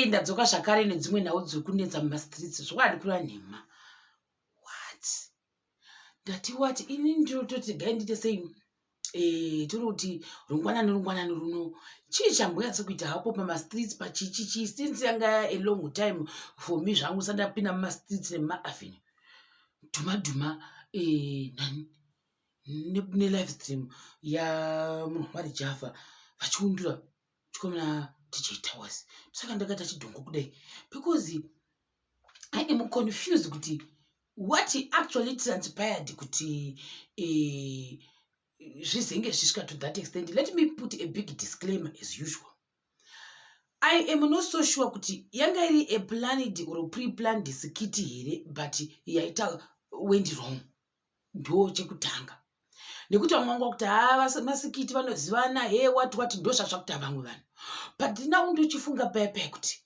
Sei ndadzoka zvakare nedzimwe nhau dziri kunetsa mumastreets zvokwadi kura nhema. What? Ndati what? Ini ndinototi gai ndiite sei? Eh, tiri kuti rungwanani rungwanani runo chii chambonyatso kuita hapo pamastreets pachichichi since yanga a long time for me zvangu sandapinda mumastreets nemumaavenue dhuma dhuma eh, nani nelive stream yamunhu wari java vachiundura chikomana DJ Towers saka ndakaita chidhongo kudai because I am confused kuti what actually transpired kuti eh, zvizenge zvisvika to that extent. Let me put a big disclaimer as usual. I am not so sure kuti yanga iri a planned or pre-planned skit here, but yaita went wrong. Ndo chekutanga nekuti vamwe vanga kuti ha masikiti vanozivana he what what, ndo zvazvakuita vamwe vanhu. But now ndochifunga paya paya kuti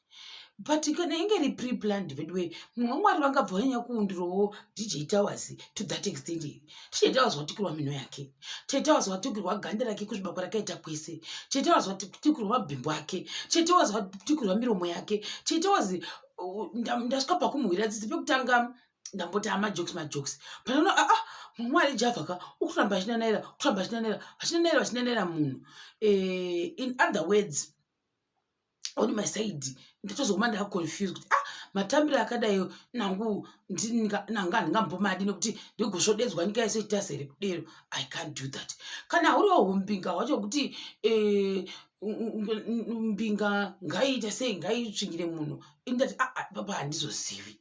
but kana inge iri pre-planned veduwe, munhu waMwari vangabva vanyanya kuundirowo DJ Towers to that extent here? DJ Towers watukirwa mhino yake, DJ Towers watukirwa ganda rake kusviba kwarakaita kwese, DJ Towers watukirwa mabhimbo ake, DJ Towers watukirwa miromo yake. DJ Towers ndasvika pakumuhwira tsitsi. Pekutanga ndamboti amajokes majokes, panono aa ah, mumwe ari Java ka ukuramba achinanaira, kuramba achinanaira, vachinanaira, vachinanaira munhu. In other words, on my side ndatozooma ndaconfused kuti ah, matambiro akadai nangu nanga handingambomadi nekuti ndigosvodedzwa nyika yese ichita here kudero. I can't do that. Kana huriwo umbinga hwacho kuti mbinga ngaiita sei, ngaitsvinyire munhu, indati ah, ah, papa handizozivi.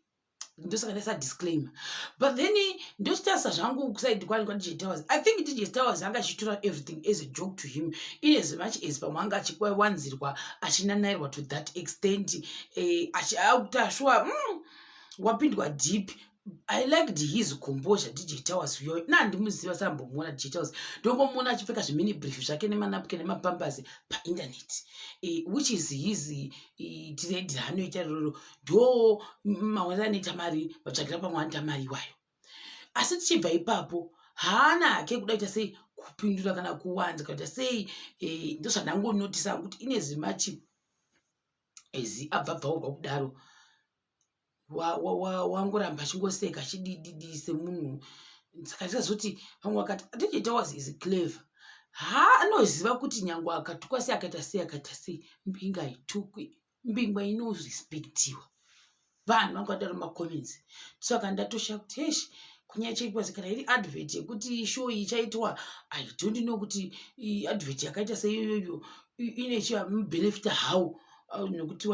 Ndosaka ndaisa disclaimer. But then ndochitarisa zvangu kuside kwani kwaDJ Towers, I think DJ Towers anga achitora everything as a joke to him, in as much as pamwe anga achikwanzirwa, achinanairwa to that extent, akuti ashuwa wapindwa deep. I liked his composure, DJ Towers uyoyo. Nandimuziva sambomuona DJ Towers, ndongomuona achipfeka zvimini brief zvake nemanapkin nemapampers painternet, which is his trade raanoita iroro. Ndo maonero anoita mari, vatsvagira pamwe anoita mari iwayo. Asi tichibva ipapo, haana hake kuda kuita sei, kupindura kana kuwanza kana kuita sei. Ndozvandangonotisa kuti in as much as abva bvaurwa kudaro, wangoramba achingoseka, achidididi semunhu. Saka ndikazoti vamwe vakati DJ Towers is clever. Ha, anoziva kuti nyange akatukwa sei, akaita sei, akaita sei, mbinga haitukwi, mbingwa inorespektiwa. Vanhu vanga vadaro mumacomments. Saka ndatoshaya kuti hesh, kunyaya cheikwazi kana iri advert yekuti show ichaitwa, I don't know kuti advert yakaita seiyoyo ine chibenefita how, nekuti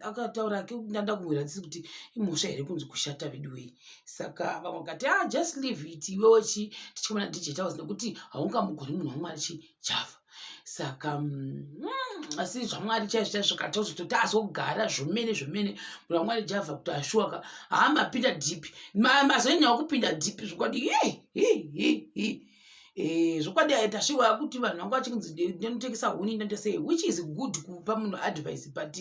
akataura ndanda kumwira tsitsi kuti imhosva here kunzi kushata veduwei? Saka vamwe vakati ah, just leave it iwewo chi tichikomana DJ Towers, nekuti haungamugoni munhu waMwari chiJava. Saka asi zvaMwari chaizvo chaizvo katozototi azogara zvomene zvomene munhu waMwari Java kuti ashuwaka haamapinda deep, mazonyanyawo kupinda deep zvokwadi. Zvokwadi tasviwa kuti vanhu vanga vachinzi ndinotengesa huni, ndoita sei, which is good kupa munhu advice, but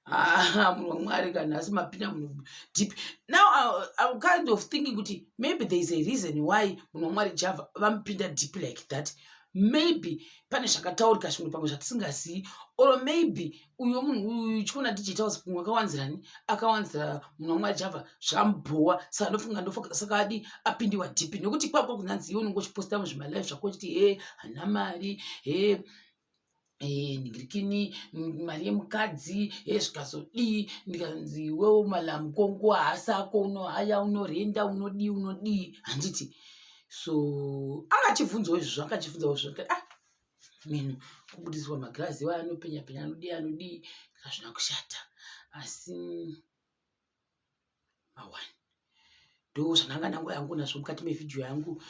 ah, munhu waMwari kana asi mapinda munhu deep. Now I'm kind of thinking kuti maybe there is a reason why munhu waMwari Java vamupinda deep like that. Maybe pane zvakataurika zvimwe pamwe zvatisingazivi, or maybe uyo munhu uyu chiona DJ Towers kumwe akawanzirani, akawanzira munhu waMwari Java zvamubhowa. Saka ndofunga ndofunga saka adi apindiwa deep, nekuti kwakwa kunanzi iwe unenge uchiposta muzvimalive zvako uchiti he, hana mari he, ningirikini mari yemukadzi he, zvikazodii, ndikanzi iwewo malamukongo haasi ako, unohaya, unorenda, unodii, unodii, handiti? So angachibvunzawo izvozvo, angachibvunzawo izvozvo. Ah, mhino kubudiswa magirazi iwayo anopenya penya, anodii, anodii, hazvina kushata. Asi mawani ndo zvandanga ndango yangu nazvo mukati mevhidhiyo yangu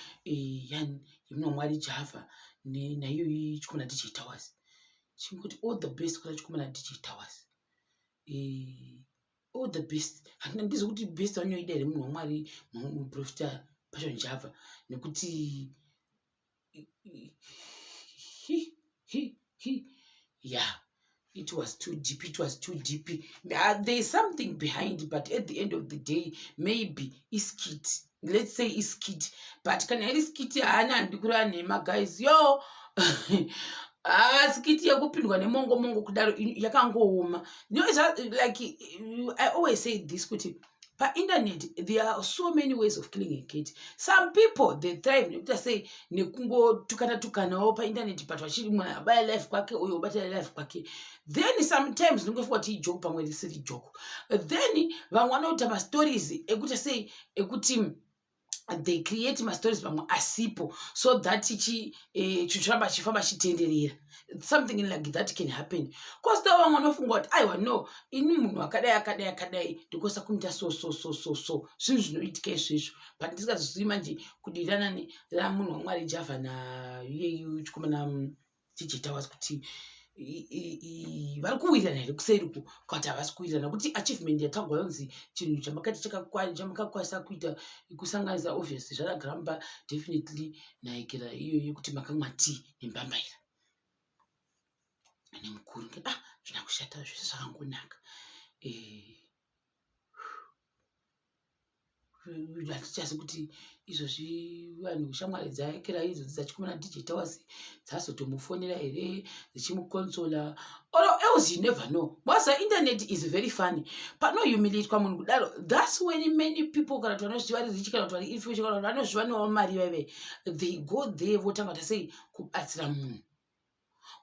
yani yemunhu waMwari Java naiyoyi chikomana DJ Towers. Chingoti all the best kuna chikomana DJ Towers, all the best. Handina ndizi kuti best vanoida here munhu waMwari muprofita Passion Java, nekuti hi hi yeah, it was too deep, it was too deep. There is something behind, but at the end of the day maybe iskit, let's say iskit. But kana iri skit, haana, handi kureva nhema guys yo. Ah, skiti yekupindwa nemongo mongo kudaro yakangooma. You know, like I always say this kuti painternet there are so many ways of killing a cat. Some people, they thrive nekuita sei, nekungotukana tukanawo painternet, but vachiri munhu abaya life kwake, uyo obata life kwake. Then sometimes ndingofunga kuti ijoke, pamwe risiri joke. Then vamwe vanoita mastories ekuita sei, ekuti they create mastories pamwe asipo, so that chi chichiramba chifamba chitenderera. Something like that can happen. Kositawo vamwe vanofunga kuti aiwa, no, ini munhu akadai, akadai, akadai, ndikosa kumuita so so so so so. Zvinhu zvinoitika izvezvo, but ndisingazozivi manje kudirana ramunhu waMwari Java naiyeyu chikomana DJ Towers kuti vari kuwirirana here kuseri uku, kuti havasi kuwirirana, kuti achievement yatagwa yonzi chinhu chamakaita chamakakwanisa kuita kusanganisa, obviously zvadagramba, definitely naikira iyo yekuti makamwa tii nembambaira nemukuru. Ah, zvina kushata, zvese zvakangonaka. Hatichazi kuti izvozvi vanhu shamwari dzaekera idzodzi dzachikomana DJ Towers dzazotomufonera here dzichimukonsola, or else you never know. Maza internet is very funny. Panohumiliatwa munhu kudaro, that's when many people, kana kuti vanozviva vari rich, kana kuti vari influential, kana kuti vanozviva newo mari vaive, they go there, votanga kuita sei, kubatsira munhu,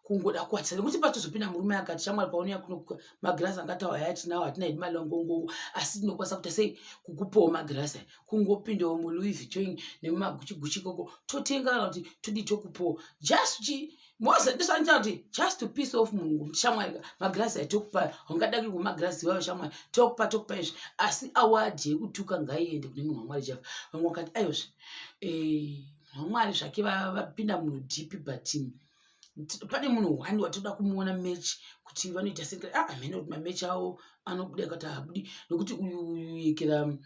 kungoda kuwatisa, nekuti patozopinda murume akati, "Shamwari, paunouya kuno magirasi angatawa aya tinawo, hatina hedu malongongongo, asi tinokwanisa kuita sei, kukupawo magirasi aya, kungopindawo muLouis Vuitton nemumaGucci Gucci koko, totenga, kana kuti todii, tokupawo." Just chi moza ndisanoita kuti just to piss off munhu. "Shamwari, magirasi aya tokupa, haungadaki kumagirasi iwayo, shamwari, tokupa, tokupa izvi." Asi award yekutuka ngaiende kune munhu waMwari Java. Vamwe vakati aiyozve, munhu waMwari zvake vapinda munhu deep, but pane munhu one watoda kumuona match kuti vanoita sei. Ah, hamene kuti mamatch avo anobuda kati haabudi, nokuti uyu yekera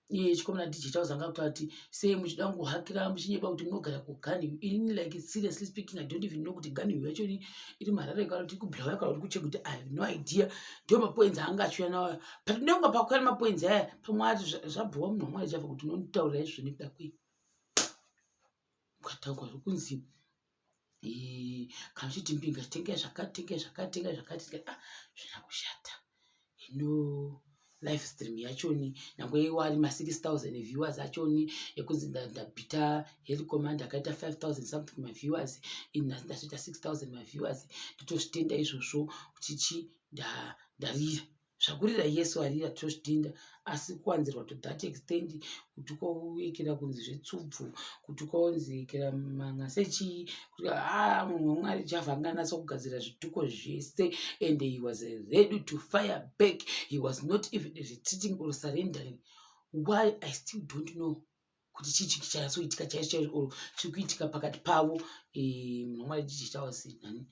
iye chikomana DJ Towers anga kutaura kuti sei muchida kungohakira muchinyeba kuti munogara kuGunhill. Inini, like, seriously speaking, I don't even know kuti Gunhill yacho iri muHarare kana kuti kuBulawayo kana kuti kuChegutu. I have no idea. Ndo mapoints aanga achiuya nawo, but ndonga pakuya nemapoints aya, pamwe ati zvabhowa munhu waMwari chabva kuti unonditaurira izvo nekuda kwei. Ukataurwa zvokunzi kana uchiti mbinga tengai zvakati, tengai zvakati, tengai zvakati, ah, zvina kushata. Hino live stream yachoni, nyange wari ma6 000 viewers achoni ekunzi ndabhita helicomand akaita 5000 something maviewers, ini nhasi ndazoita 6000 maviewers, ndotozvitenda izvozvo kuti chi ndarira zvakurira yesu arira, tozvitenda. Asi kuwanzirwa to that extent, kuti kwauekera kunzi zvetsubvu, kuti kwaunzi ekera manga sechii, kuti a munhu waMwari Javha anganatsa kugadzira zvituko zvese, and he was ready to fire back. He was not even retreating or surrendering. Why, I still don't know kuti chii chanyatsoitika chaizvo chaizvo or chiri kuitika pakati pavo. Munhu waMwari DJ Towers nani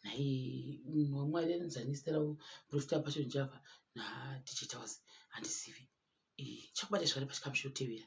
nhai, munhu waMwari anonzi ani zita ravo, Profita Passion Java naDJ Towers, handizivi. Chakubata zvakare pachikamu chinotevera.